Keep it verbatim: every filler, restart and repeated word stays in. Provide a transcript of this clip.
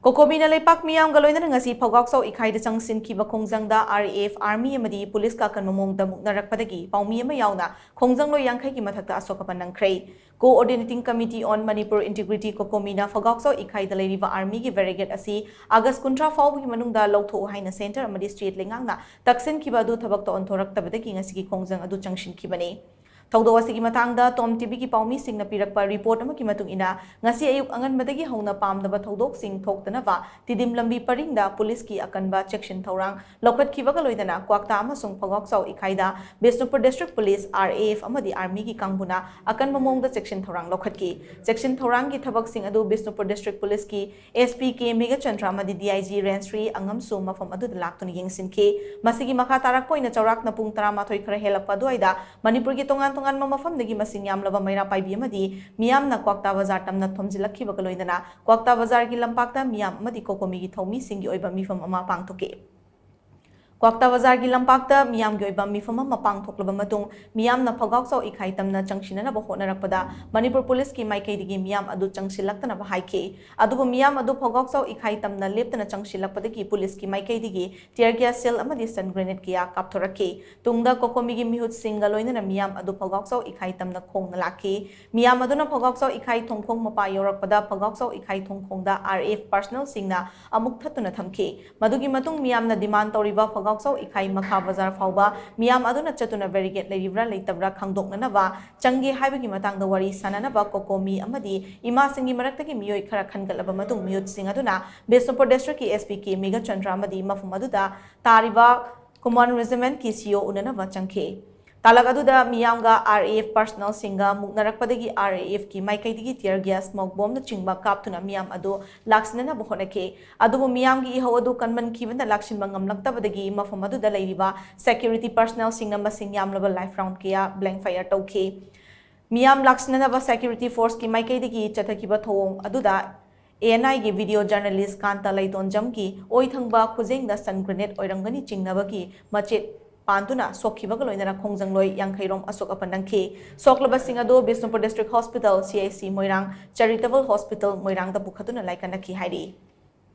ꯀꯣꯀꯣꯃꯤꯅ ꯂꯩꯄꯥꯛ ꯃꯤꯌꯥꯝꯒ ꯂꯣꯏꯅꯅ ꯉꯁꯤ ꯐꯧꯒꯥꯎꯆꯥꯎ ꯏꯈꯥꯏꯗ ꯆꯪꯁꯤꯟꯈꯤꯕ ꯈꯣꯡꯖꯪꯗ R A F, army ꯑꯃꯗꯤ ꯄꯨꯂꯤꯁꯀ ꯑꯀꯟꯕ ꯃꯑꯣꯡꯗ ꯃꯨꯛꯅꯔꯛꯄꯗꯒꯤ ꯄꯥꯎꯃꯤ ꯑꯃ ꯌꯥꯎꯅ ꯈꯣꯡꯖꯪꯂꯣꯏ ꯌꯥꯡꯈꯩꯒꯤ ꯃꯊꯛꯇ ꯑꯁꯣꯛ ꯑꯄꯟ ꯅꯪꯈ꯭ꯔꯦ꯫ Coordinating Committee on Manipur Integrity, ꯀꯣꯀꯣꯃꯤꯅ ꯐꯧꯒꯥꯎꯆꯥꯎ ꯏꯈꯥꯏꯗ ꯂꯩꯔꯤꯕ armyꯒꯤ barricade ꯑꯁꯤ August ꯀꯨꯟꯊ꯭ꯔꯥ ꯐꯥꯎꯕꯒꯤ ꯃꯅꯨꯡꯗ ꯂꯧꯊꯣꯛꯎ ꯍꯥꯏꯅ centre ꯑꯃꯗꯤ state ꯂꯩꯉꯥꯛꯅ ꯇꯛꯁꯤꯟꯈꯤꯕ ꯑꯗꯨ ꯊꯕꯛꯇ ꯑꯣꯟꯊꯣꯔꯛꯇꯕꯗꯒꯤ ꯉꯁꯤꯒꯤ ꯈꯣꯡꯖꯪ ꯑꯗꯨ ꯆꯪꯁꯤꯟꯈꯤꯕꯅꯤ꯫ ꯊꯧꯗꯣꯛ ꯑꯁꯤꯒꯤ ꯃꯇꯥꯡꯗ Tom TVꯒꯤ ꯄꯥꯎꯃꯤꯁꯤꯡꯅ ꯄꯤꯔꯛꯄ report ꯑꯃꯒꯤ ꯃꯇꯨꯡ ꯏꯟꯅ, ꯉꯁꯤ ꯑꯌꯨꯛ ꯑꯉꯟꯕꯗꯒꯤ ꯍꯧꯅ ꯄꯥꯝꯗꯕ ꯊꯧꯗꯣꯛꯁꯤꯡ ꯊꯣꯛꯇꯅꯕ ꯇꯤꯗꯤꯝ ꯂꯝꯕꯤ ꯄꯔꯤꯡꯗ ꯄꯨꯂꯤꯁꯀꯤ ꯑꯀꯟꯕ ꯆꯦꯛꯁꯤꯟ ꯊꯧꯔꯥꯡ ꯂꯧꯈꯠꯈꯤꯕꯒ ꯂꯣꯏꯅꯅ ꯀ꯭ꯋꯥꯛꯇꯥ ꯑꯃꯁꯨꯡ ꯐꯧꯒꯥꯎꯆꯥꯎ ꯏꯈꯥꯏꯗ Bishnupur district police, R A F ꯑꯃꯗꯤ armyꯒꯤ ꯀꯥꯡꯕꯨꯅ ꯑꯀꯟꯕ ꯃꯑꯣꯡꯗ ꯆꯦꯛꯁꯤꯟ ꯊꯧꯔꯥꯡ ꯂꯧꯈꯠꯈꯤ꯫ ꯆꯦꯛꯁꯤꯟ ꯊꯧꯔꯥꯡꯒꯤ ꯊꯕꯛꯁꯤꯡ ꯑꯗꯨ Bishnupur district policeꯀꯤ S P K Meghachandra ꯑꯃꯗꯤ D I G ꯔꯦꯟꯁ꯭ꯔꯤ ꯑꯉꯝꯁꯨ ꯃꯐꯝ ꯑꯗꯨꯗ ꯂꯥꯛꯇꯨꯅ ꯌꯦꯡꯁꯤꯟꯈꯤ꯫ ꯃꯁꯤꯒꯤ ꯃꯈꯥ ꯇꯥꯔꯛꯄ ꯑꯣꯏꯅ ꯆꯥꯎꯔꯥꯛꯅ ꯄꯨꯡ ꯇꯔꯥꯃꯥꯊꯣꯏ ꯈꯔ ꯍꯦꯜꯂꯛꯄ ꯑꯗꯨꯋꯥꯏꯗ ꯃꯅꯤꯄꯨꯔꯒꯤ ꯇꯣꯉꯥꯟ ꯇꯣꯉꯥꯟꯕ ꯃꯐꯝꯗꯒꯤ ꯃꯁꯤꯡ ꯌꯥꯝꯂꯕ ꯃꯩꯔꯥ ꯄꯥꯏꯕꯤ ꯑꯃꯗꯤ ꯃꯤꯌꯥꯝꯅ ꯀ꯭ꯋꯥꯛꯇꯥ ꯕꯖꯥꯔ ꯇꯝꯅ ꯊꯣꯝꯖꯤꯜꯂꯛꯈꯤꯕꯒ ꯂꯣꯏꯅꯅ ꯀ꯭ꯋꯥꯛꯇꯥ ꯕꯖꯥꯔꯒꯤ ꯂꯝꯄꯥꯛꯇ ꯃꯤꯌꯥꯝ ꯑꯃꯗꯤ ꯀꯣꯀꯣꯃꯤꯒꯤ ꯊꯧꯃꯤꯁꯤꯡꯒꯤ ꯑꯣꯏꯕ ꯃꯤꯐꯝ ꯑꯃ ꯄꯥꯡꯊꯣꯛꯈꯤ꯫ ꯀ꯭ꯋꯥꯛꯇꯥ ꯕꯖꯥꯔꯒꯤ ꯂꯝꯄꯥꯛꯇ ꯃꯤꯌꯥꯝꯒꯤ ꯑꯣꯏꯕ ꯃꯤꯐꯝ ꯑꯃ ꯄꯥꯡꯊꯣꯛꯂꯕ ꯃꯇꯨꯡ, ꯃꯤꯌꯥꯝꯅ ꯐꯧꯒꯥꯎꯆꯥꯎ ꯏꯈꯥꯏ ꯇꯝꯅ ꯆꯪꯁꯤꯟꯅꯅꯕ ꯍꯣꯠꯅꯔꯛꯄꯗ ꯃꯅꯤꯄꯨꯔ ꯄꯨꯂꯤꯁꯀꯤ ꯃꯥꯏꯀꯩꯗꯒꯤ ꯃꯤꯌꯥꯝ ꯑꯗꯨ ꯆꯪꯁꯤꯜꯂꯛꯇꯅꯕ ꯍꯥꯏꯈꯤ꯫ ꯑꯗꯨꯕꯨ ꯃꯤꯌꯥꯝ ꯑꯗꯨ ꯐꯧꯒꯥꯎꯆꯥꯎ ꯏꯈꯥꯏ ꯇꯝꯅ ꯂꯦꯞꯇꯅ ꯆꯪꯁꯤꯜꯂꯛꯄꯗꯒꯤ ꯄꯨꯂꯤꯁꯀꯤ ꯃꯥꯏꯀꯩꯗꯒꯤ tear gas shell ꯑꯃꯗꯤ stun grenade ꯀꯌꯥ ꯀꯥꯞꯊꯣꯔꯛꯈꯤ꯫ ꯇꯨꯡꯗ ꯀꯣꯀꯣꯃꯤꯒꯤ ꯃꯤꯍꯨꯠꯁꯤꯡꯒ ꯂꯣꯏꯅꯅ ꯃꯤꯌꯥꯝ ꯑꯗꯨ ꯐꯧꯒꯥꯎꯆꯥꯎ ꯏꯈꯥꯏ ꯇꯝꯅ ꯈꯣꯡꯅ ꯂꯥꯛꯈꯤ꯫ ꯃꯤꯌꯥꯝ ꯑꯗꯨꯅ ꯐꯧꯒꯥꯎꯆꯥꯎ ꯏꯈꯥꯏ ꯊꯣꯡꯈꯣꯡ ꯃꯄꯥ ꯌꯧꯔꯛꯄꯗ ꯐꯧꯒꯥꯎꯆꯥꯎ ꯏꯈꯥꯏ ꯊꯣꯡꯈꯣꯡꯗ R A F personnelꯁꯤꯡꯅ ꯑꯃꯨꯛ ꯊꯠꯇꯨꯅ ꯊꯝꯈꯤ꯫ ꯃꯗꯨꯒꯤ ꯃꯇꯨꯡ ꯃꯤꯌꯥꯝꯅ demand ꯇꯧꯔꯤꯕ ꯐꯧꯒꯥꯎꯆꯥꯎ ꯏꯈꯥꯏ ꯃꯈꯥ ꯕꯖꯥꯔ ꯐꯥꯎꯕ ꯃꯤꯌꯥꯝ ꯑꯗꯨꯅ ꯆꯠꯇꯨꯅ barricade ꯂꯩꯔꯤꯕ꯭ꯔꯥ ꯂꯩꯇꯕ꯭ꯔꯥ ꯈꯪꯗꯣꯛꯅꯅꯕ ꯆꯪꯒꯦ ꯍꯥꯏꯕꯒꯤ ꯃꯇꯥꯡꯗ ꯋꯥꯔꯤ ꯁꯥꯅꯅꯕ ꯀꯣꯀꯣꯃꯤ ꯑꯃꯗꯤ ꯏꯃꯥꯁꯤꯡꯒꯤ ꯃꯔꯛꯇꯒꯤ ꯃꯤꯑꯣꯏ ꯈꯔ ꯈꯟꯒꯠꯂꯕ ꯃꯇꯨꯡ ꯃꯤꯍꯨꯠꯁꯤꯡ ꯑꯗꯨꯅ Bishnupur districtꯀꯤ S P K Meghachandra ꯑꯃꯗꯤ ꯃꯐꯝ ꯑꯗꯨꯗ ꯇꯥꯔꯤꯕ Command Regimentꯀꯤ C O ꯎꯅꯅꯕ ꯆꯪꯈꯤ꯫ ꯇꯥꯂꯛ ꯑꯗꯨꯗ ꯃꯤꯌꯥꯝꯒ R A F personnelꯁꯤꯡꯒ ꯃꯨꯛꯅꯔꯛꯄꯗꯒꯤ R A Fꯀꯤ ꯃꯥꯏꯀꯩꯗꯒꯤ tear gas, smoke bombꯅꯆꯤꯡꯕ ꯀꯥꯞꯇꯨꯅ ꯃꯤꯌꯥꯝ ꯑꯗꯨ ꯂꯥꯛꯁꯤꯟꯅꯅꯕ ꯍꯣꯠꯅꯈꯤ꯫ ꯑꯗꯨꯕꯨ ꯃꯤꯌꯥꯝꯒꯤ ꯏꯍꯧ ꯑꯗꯨ ꯀꯟꯃꯟꯈꯤꯕꯅ ꯂꯥꯛꯁꯤꯟꯕ ꯉꯝꯂꯛꯇꯕꯗꯒꯤ ꯃꯐꯝ ꯑꯗꯨꯗ ꯂꯩꯔꯤꯕ security personnelꯁꯤꯡꯅ ꯃꯁꯤꯡ ꯌꯥꯝꯂꯕ live round ꯀꯌꯥ blank fire ꯇꯧꯈꯤ꯫ ꯃꯤꯌꯥꯝ ꯂꯥꯛꯁꯤꯟꯅꯅꯕ security forceꯀꯤ ꯃꯥꯏꯀꯩꯗꯒꯤ ꯆꯠꯊꯈꯤꯕ ꯊꯧꯑꯣꯡ ꯑꯗꯨꯗ A N Iꯒꯤ video journalist ꯀꯥꯟꯇ ꯂꯩꯇꯣꯟꯖꯝꯒꯤ ꯑꯣꯏ ꯊꯪꯕ ꯈꯨꯖꯦꯡꯗ stun grenade ꯑꯣꯏꯔꯝꯒꯅꯤ ꯆꯤꯡꯅꯕꯒꯤ ꯃꯆꯦꯠ ꯄꯥꯟꯗꯨꯅ ꯁꯣꯛꯈꯤꯕꯒ ꯂꯣꯏꯅꯅ ꯈꯣꯡꯖꯪꯂꯣꯏ ꯌꯥꯡꯈꯩ ꯔꯣꯝ ꯑꯁꯣꯛ ꯑꯄꯟ ꯅꯪꯈꯤ꯫ ꯁꯣꯛꯂꯕꯁꯤꯡ ꯑꯗꯨ Bishnupur district hospital, C H C ꯃꯣꯏꯔꯥꯡ, charitable hospital ꯃꯣꯏꯔꯥꯡꯗ ꯄꯨꯈꯠꯇꯨꯅ ꯂꯥꯏꯀꯠꯅꯈꯤ ꯍꯥꯏꯔꯤ꯫